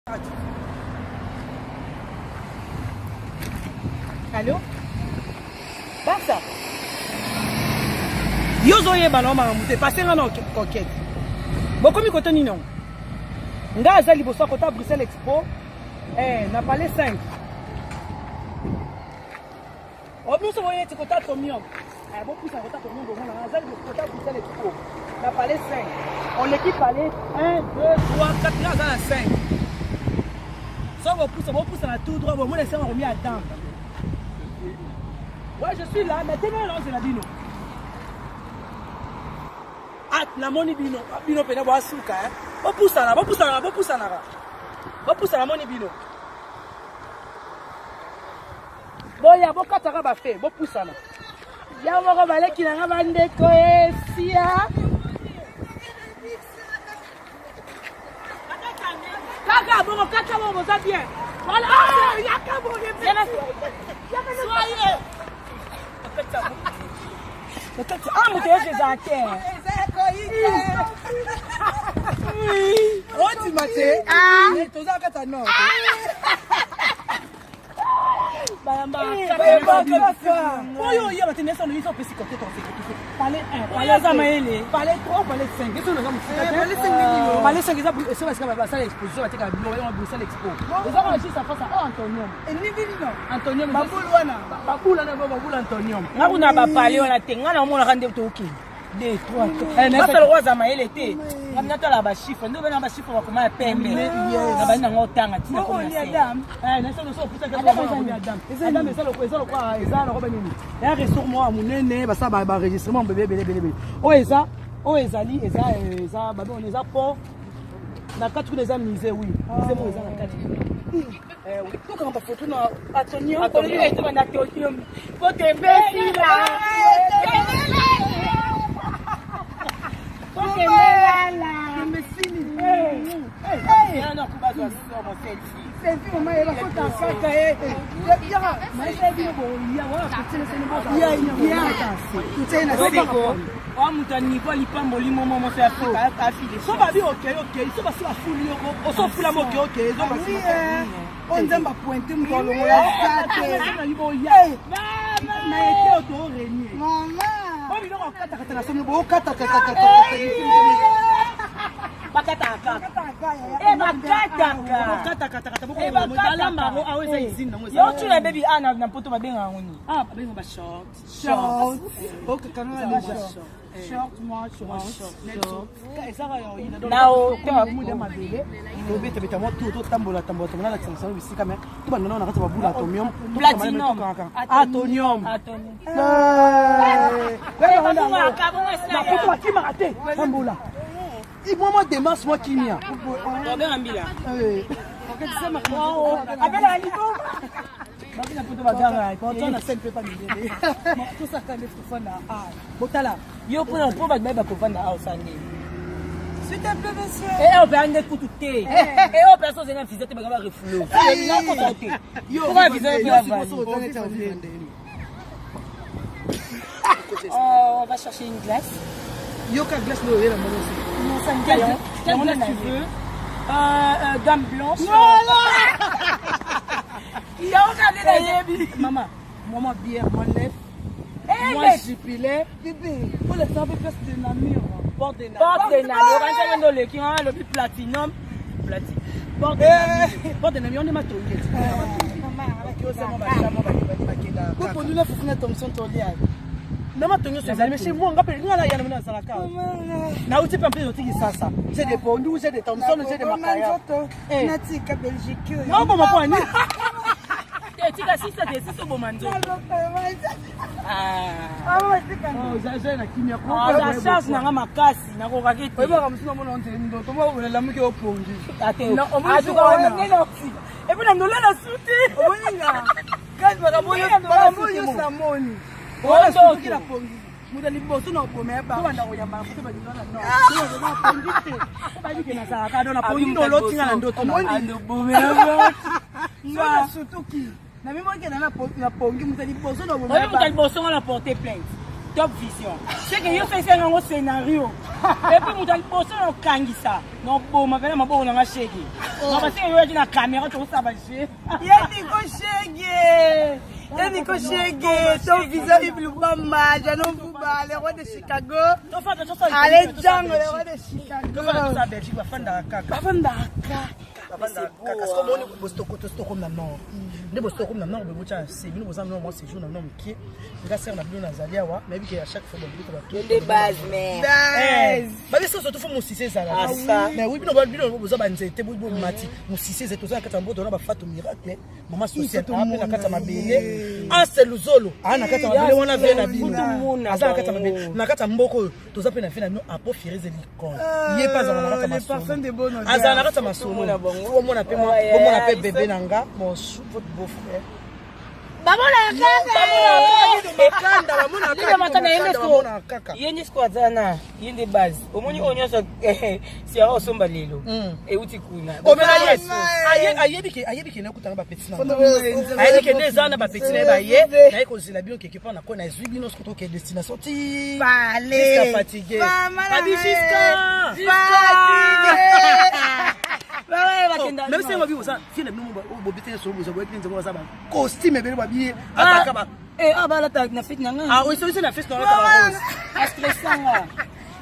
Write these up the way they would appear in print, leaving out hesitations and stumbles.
Allo Barça Yo ozoyeba na makambo te pase nga na coquette bokomi kote nini yango nga aza liboso ya kota Bruxelles Expo eh, na palais 5 Biso boye neti kota atomium. Eh, bopusa kota atomium bomona aza liboso kota Bruxelles Expo na palais 5. Oleki palais 1 2 3 4 nga aza na 5. So bopusa bopusa na tout droit bomona esanga komi Adam. Ouais, je suis là, mais tena na ozela bino. Ah, namoni bino, bino pena boasuka, eh. Bopusana, bopusana, bopusanaka. Bopusana moni bino. Boya bokataka bafe bopusana ya moko baleki na nga bandeko esia kaka bongo kaka bongo boza bien voilà ah, yaka bongo soyez ah moto yesu eza te ondima te toza kata nord oyo oyeba te nesa noyisa opesi kote palais 1 palais aza mayele palais 3 palais 5 esi oza mosika palais 5 eza esika esika basala exposition batekaka biloko yango Bruxelles Expo eza kaka juste en face ya Antonium Antonium babulu wana babulu wana babulu Antonium nga kuna bapalais wana te nga naomonaka nde tokende 2 3 4 basala oyo aza mayele te nga natala bachiffre nde obena bachiffre bakoma ya pembe na bandi nango otanga ntinadam eza lokola eza lokola nini ya restaurant moko ya monene basala baenregistrement bebe ebele ebele ebele oyo eza oyo ezali eza eza babengona eza port na kati kuna eza musée oui musée moko eza na kati kuna tokanga bafoto na atonium po tembesila oa moto ya nivo alipamboli momo moso ya afrika afile so babi okei okei so basi bafuli yo osofulama okei okei ezonga oyo nzambe apointe moto alongola za te na ete oyo torenie oyo biloko akatakata na somi bokatakatakatakata bakataka bakataka awa eza usine nango yo tuna bebi a na poto babengaka yango nini ah babenga ba short short okakanga na short moi short ezaka ya oyina donc mabele tobetabeta mwa tour totambola tambola tambola na lakisa bisika me tobanda nao na kati ya babula atomium platinum atonium bapoto bakimaka te tambola mwa mwa démarche mwa kimia tobenga mbila abela libo babina poto baganga na scène mpe pa mindele tosaka nde tofanda botala yo mpona mpo bato bayeba kovanda awa osala ndenge S'il te plaît, monsieur. Eh, oyo mpenza nde kutu te. Eh, oyo mpenza ozali na visa te banga ba refoule. Nakosa te. Pourquoi visa yo mpe Oh, on va chercher une glace. Yoka glace no oyela moko se. Non, ça me dit. Quelle glace tu veux? Dame blanche. Voilà. Yoka nde nayebi. Maman, moi bière, moi lait. Moi jubilé. Bébé, faut le faire place de Namur. Porte de Namur. Porte de Namur. Okanisa nde oleki wana alobi platinum. Platine. Porte de Namur. Porte de Namur, on est matongi. Poponduna fufu na Thomson tolia. Na matongi nyonso ezali mais chez moi nga mpe nga na yana mona nazalaka. Nauti mpe mpe otiki sasa. J'ai des pondu, j'ai des Thomson, j'ai des makaya. Natika Belgique. Non, bon, ma poigne. Tika sisa te sisa oboma nzoto. Na kimia na charge nanga makasi nakokaki te. Oyebaka mosusu namona nzeli ndoto moko olamuki opongi. Epuis na ndola na suti. Omoninga. Kasi makambo nyonso namoni. Osuki na pongi. Moto ya liboso na oboma ya bango. Koyamba poto balinga na no. Pongi te. Bayiki nazalaka do na pongi ndolo tinga na ndoto. Omoni. Na sutuki. Na mimi mokenda na pongi moto ya liboso na oboma ya bango. Moto ya liboso nga na porter plainte. Top Vision. C'est que yo soki esenga yango scénario. Et puis moto ya liboso na okangisa na oboma mpena maboko na nga shege. Na baseke yoyaki na caméra tokosala baje. Ye Nico Shege. Ye Nico Shege. Ton visa Yves Lubamba, Janon Bouba, le roi de Chicago. Allez, Django, le roi de Chicago. Tofanda Belgique, bafandaka kaka. Bafandaka kaka. Bafandaka kaka. Sikoyo omoni bostokomi na nord. Nde bostokomi na nord, bobotya na se. Bino boza na mwa séjour na nord mokie. Nga sœur na bino nazali awa. Nayebi ke à chaque fois bolobika bato. Nde base mère. Base. Babi soso to fo mosise ezala. Ah, ça. Mais oui, bino bino boza banzete, bo mati. Mosise ezali toza na kati ya mboto na bafato miracle. Mama social ape na kati ya mabele. Anse Luzolo aa na kati ya mabele wana vie na bino. Aza na kati ya mabele. Na kati ya mboka oyo toza mpe na vie na bino apo Fireze Licon. Ye mpe azala na kati ya Les parfums de masolo. bonne odeur. Azala na kati ya masolo. Omona mpe omona mpe bébé na nga, mon chou, votre beau frère. Makanda bamonaka Libe makanda ye nde makanda bamonaka kaka. ye nde siko aza na ye nde base omoni oyo nyonso siara osomba lelo euti kuna Omela ye. Ayebi ke ayebi ke nakutana ba petit na. Ayebi ke nde eza na ba petit na ye baye naye kozela bino quelque part na ko nazwi bino soki toke destination ti. Allez. Jusqu'à fatigué. Maman, Abi jusqu'à. Jusqu'à. Même si on va vivre ça, si on a bobite sur boza boye nzongo baza ba costume ebele babie ataka ba. Abalata na fete na nga. Ah oui, c'est la fête dans la rose. Astressanga.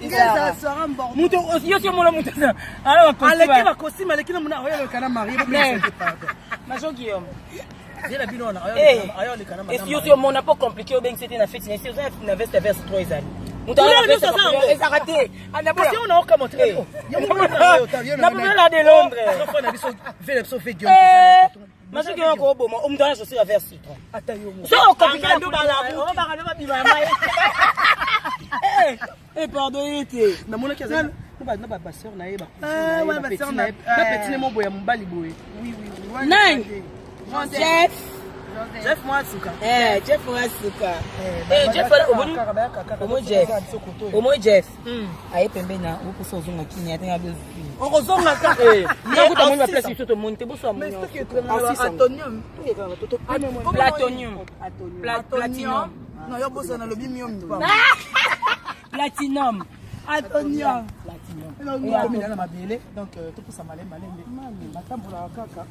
Ngeza soirée en Bordeaux. Moto yo si omona moto ala Aleki ba costume aleki na mona oyo kana marié Mais. bo pardon. Majo Guillaume. Zela bino wana ayo lekana esi yo si omona po compliqué obengisi te na fete na esi oza na veste ya verse 3 ezali moto Kuna ala na veste nyonso aza yango. ezalaka te Kasi on a aucun montre. Napobela de Londres. Majo Guillaume akoboma moto ala chaussure ya verse 3 Ata yo mo. so ocompliqué Bangando balabuki. babima ya mai. Pardon ye te. Namonaki azali na ba sœur na ye ba Ah, ouais, ba petit sœur na ye na- na petit ne mo boya mobali boye. Oui, oui, oui. Nine. Jeff. Jeff mwa suka. Jeff wasuka. Jeff omoni omoni Jeff omoni Jeff aye pembeni na oposa ozonga kini atenga bezwi Okozonga kaka. nakuta moni baplace biso tomoni te boso amoni Atonium. Platonium. Platinum. Non, yo bosa na lobi miom. Platinum. Atonium. Platinum. Komi na mabele donc topusa malembe malembe batambolaka kaka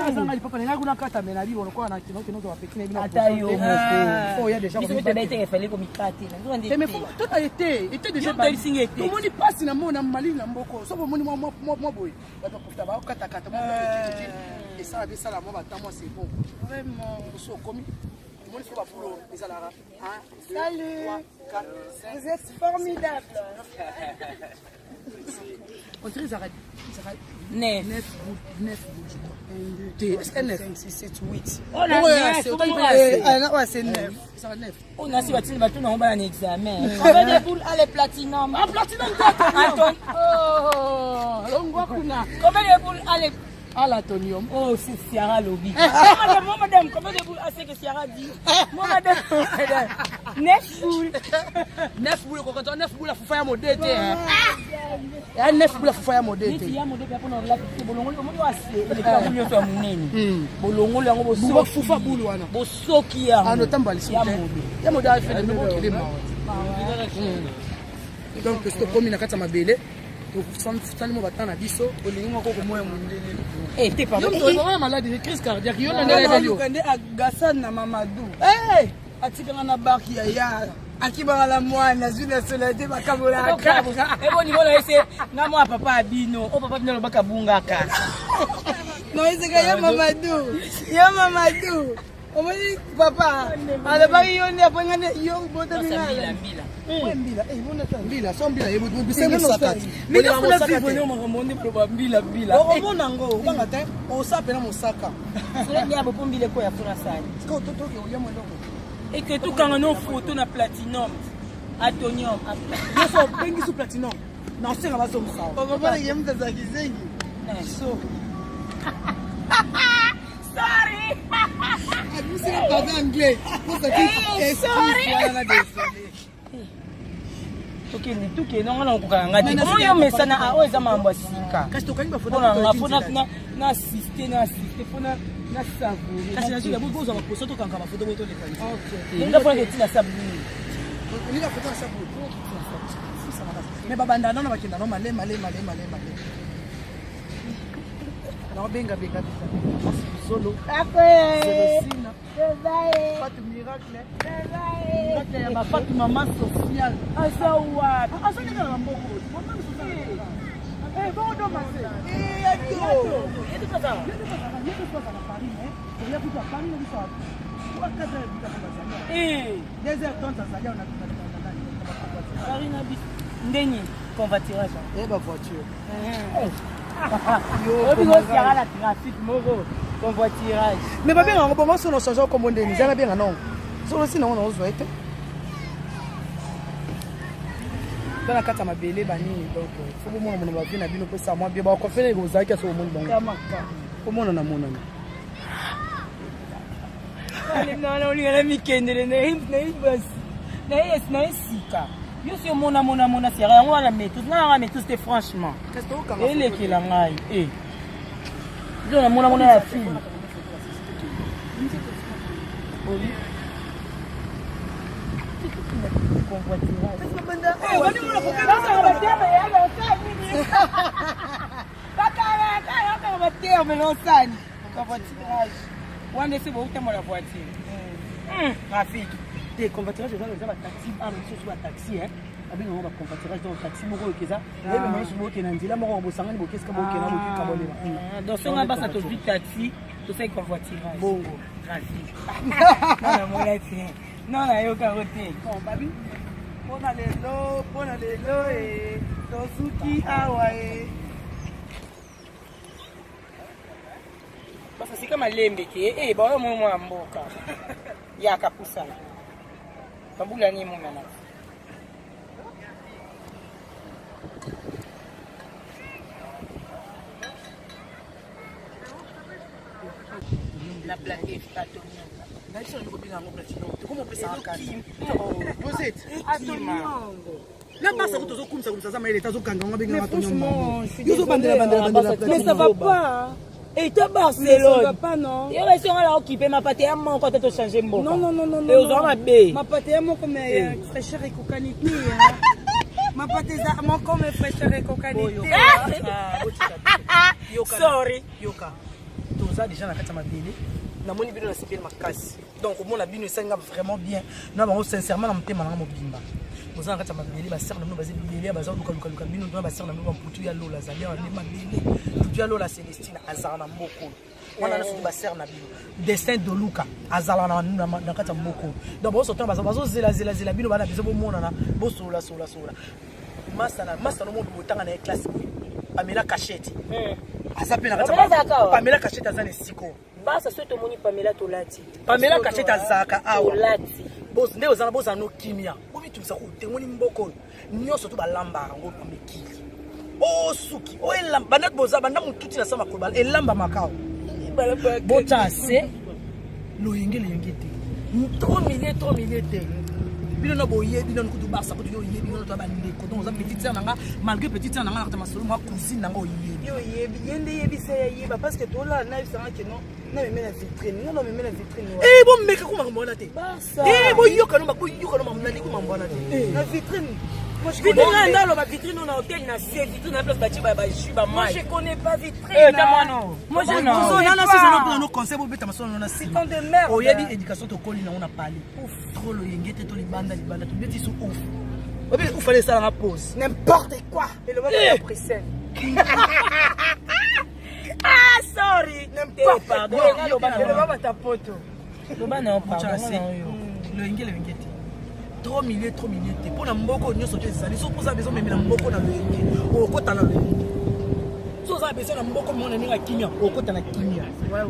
azanga lipapa na ngai kuna kata me na bibo lokola na kino ozwa bapeti na bino Ata yo moko. Faut oya déjà Biso mpe tobeteke efale komikatela. Nzoka nde Te mais te. faut tota ete ete déjà Yo toyebisinga ete. tomoni mpasi na mona malili na mboko soki omoni mwa boye bato bakofuta bakokatakata esala mpe esala mwa bata mwa c'est bon. Vraiment. Oso okomi omoni so bapulo ezalaka 1 2 Salut. 3 4 5. Vous êtes formidable. On dirait ezalaka ezalaka Neuf. 9 boules, 9 boules je crois. Te est-ce que 9 5, 6, 7, 8. Oh la Ouais, neuf, c'est oh, autant oh, que- Ah, non, ouais, c'est 9. Ezalaka 9. Oh, nasi batindi bato nango bana na examen. Combien de boules? Allez, platinum. Ah, platinum te. Anton. Oh, longwa kuna. Combien de boules? Allez. À l'atonium. Oh, c'est Ciara Lobby. Madame, moi, madame, combien de boules? Ah, c'est que Ciara dit. Moi, madame, madame. Neuf boules. 9 boules kokanza 9 boules afufa ya mode te. Ya 9 boules afufa ya mode Neti te. ya modèle ya mpona olaki te bolongoli omoni ase eleki yango nyonso ya monene bolongoli yango Buba bosoki fufa boule wana. bosoki yango Ah, notambo lisusu ya te. mode. Ya mode afele mokili mawa. Donc tokomi na kati ya mabele tosali mo bata na biso. Olingi moko komoya mondele. Eh, te Yo pardon. moto ozala malade crise cardiaque yo na ndenge ebeli yo. Nde agasan na Mamadou. Eh! Atikanga na barki ya ya. Akibaka la mwana azwi nationalité bakabolaka. Eboni bona ese nga mwa papa abino o papa bino alobaka bungaka. Non, ezeka ya Mamadou. Ya Mamadou. Omoni papa alobaki yo nde aponga nde yo botami Mbila mbila. Mbila eh bona ta. Mbila so mbila ebise mosaka ti. Mbila funa vivre no makambo nde baloba mbila mbila. Okomona yango obanga te osa pena mosaka. Soki ya bopo mbila ekoya funa sani. Sikoyo totoki olia mo eloko. Eke tokanga no photo na platinum. Atonium. Nyonso obengi su platinum na osenga bazongisa. Okomona ye mutu azalaki zengi. So Sorry. Abimisi na pardon anglais. Kozaki excuse wana na désolé. Tokende tokende ngo na kokanga nga te. Omo yo mesana a oyo eza mambo ya sika. kasi tokangi bafoto Mpona nga mpo na assiste na assiste mpo na savoure. kasi nazwi bozwa baposo tokanga bafoto boyo toleka. Nga mpona ketina sabuni. Olinga foto ya sabu. Mais babanda nano, bakenda no malema malema malema malema. Naobenga benga benga mwasi Luzolo, Celestine, Fatou Miracle, Miracle ya bafatu, mama sociale. Aza wapi? Azaleka na bamboko, mama sociale. Bongo do mase. Ye to azala Paris, mais oya kutu a Paris na biso 3 4 heures ebika bazali 2 heures 30 azali awa na Paris na biso ndeni convoiturage. E bavoiture. Oyebi kosiaka na trafic moko, convoiturage. Mais babenga yango bongo sono change kombo ndeni eza nabenga non solo si nango naozwa ye te, eza na kati ya mabele banini. Donc faut bomona mona bavie na bino mpesa mwa bien bakonfene ozalaki aso omoni bango omonana monana. Olinga na mikendele na esika yo si omona mona mona siaka yango wana maîtrise nga nanga maîtrise te, franchement elekela ngai zo namona mona ya fille. Obi convoiturage. Baterme losani convoiturage wana ese boutambola voiture trafic te. Convoiturage eza bataxi awa biso, bataxi babengango baconvoiturage. Donc taxi moko oyo eza oyebema nyonso, bokende na nzela moko, bosangani, bokesika, bokenda, bokikabolema. Donc songa basa tozwi taxi, tosali convoiturage. Bongo. Trafic namona te, non, nayokango te. Bon, babi, mpona lelo, mpona lelo e tosuki awa e. Basa sika malembe ke e baoyo moyo mwana mboka yaka pusana babula ni emonana. Na plateau. Na biso nalingi kobenga yango platino tokomopesaka kati rosette na basa ko tozokumisa kumisa aza mayele te, azokanga yango abengaka tonyo yo ozobandela bandela bandela. Mais ça va pas. Et toi, Barcelone. Ça va pas, non. Yo basi nga na okipe mapate ya moko ata tochange mboka. Non, non, non, non. E ozwa mabe. Mapate ya moko, mais fraîcheur ekokani te. Mapate eza moko, mais fraîcheur ekokani te. Sorry. Yoka, toza déjà na kati ya mabele. Namoni bino, nasepeli makasi. Donc omona bino esalinga vraiment bien na bango, sincèrement, na motema nanga mobimba. Boza na kati ya mabele, basere na bino baza ebele, baza lukalukaluka bino na basere na bino. Bamputu ya Lola azali awa nde mabele. Putu ya Lola Celestine azala na mboka oyo wana nyonso te. Basere na bino Destin Doluka azala na kati ya mboka oyo. Donc bozotana, bazozelazelazela bino, bana biso bomonana, bosolola solola solola. Masana masana mobi botanga na ye classe boye. Pamela Cachette aza mpe na kati. Pamela Cachette aza na esika oyo. Basa soki tomoni Pamela, tolati. Pamela Cachette azalaka awa. Tolati. Nde ozala, bozala no kimia, bomitungisa kotengoni mboka oyo nyonso to balambaka yango na mikili osuki oyo banda boza banda motuti na sa makolo elambamaka awa. Botya se loyenge loyenge te, trop milieu, trop milieu te. Bino na boyebi nano kutu Barsa kutu yo oyebi nano to bandeko. Donc oza petite sœur nanga, malgré petite sœur nanga nakata masolo mwa cousine nanga oyebi. Yo oyebi ye nde yebisa ya yeba, parce que tolala nayebisanga ke non, nameme na vitrine, nga nameme na vitrine. E bomeka ko makambo wana te. E boyoka no, boyoka no, nalingi mambo wana te. Na vitrine. Vitrine na ndalo, vitrine na hotel na se, vitrine na place batie bajus, bamai. Moi je connais pas vitrine. Eh, ta mwana. Moi je nana sisi no conseil bobeta masolo na nsima. de merde. Oyebi éducation tokoli nango na pale, trop loyenge te, to libanda libanda tobeti so ouf, oyebi ouf ale esalanga pause. N'importe quoi, elobaka ya Bruxelles. Ah, sorry. N'importe. Pardon. Eloba batapoto. Loba na yo pardon. Loyenge loyenge te, trop milieu, trop milieu te. Mpo na mboka oyo nyonso te ezali so mpoza besoin omemela mboka na loyenge, okota na loyenge. So oza besoin na mboka omona ndenge ya kimia, okota na kimia.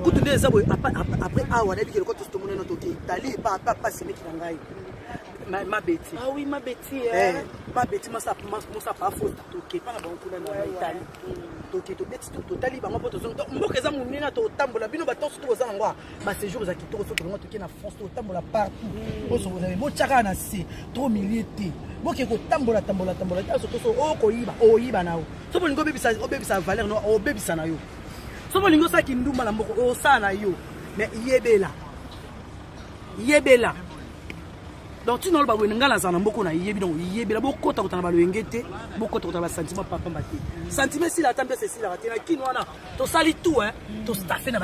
Kutu nde eza boye après awa nayebi ke lokwa tosi tomonana, toke Italie epa pasi meki na ngai Mabeti. Ah oui, Mabeti. Mabeti mosapa afota, toke mpa na bango kuna na Italie, toke tobeti, totali bango mpo tozongi. Mboka eza monene, totambola. Bino bato surtout boza nango baséjour eza kitoko. So tolonga, toke na France, totambola partout. Osokozala botyaka na se trop milieu te, boke kotambola tambola tambola te. Surtout so okoyiba, oyiba na yo. So bolingi obebisa valeur no, obebisa na yo. So bolingi osalaki ndumba na mboka, osala na yo. Mais yebela, yebela. Donc ntina oloba boye, ngai nazala na mboka nayebi. Donc yebela, bokota kota na baloyenge te, bokota kota na basentiment papamba te. Sentiment esila ata mpese esilaka te. Na kini wana tosali tout, tostaffe na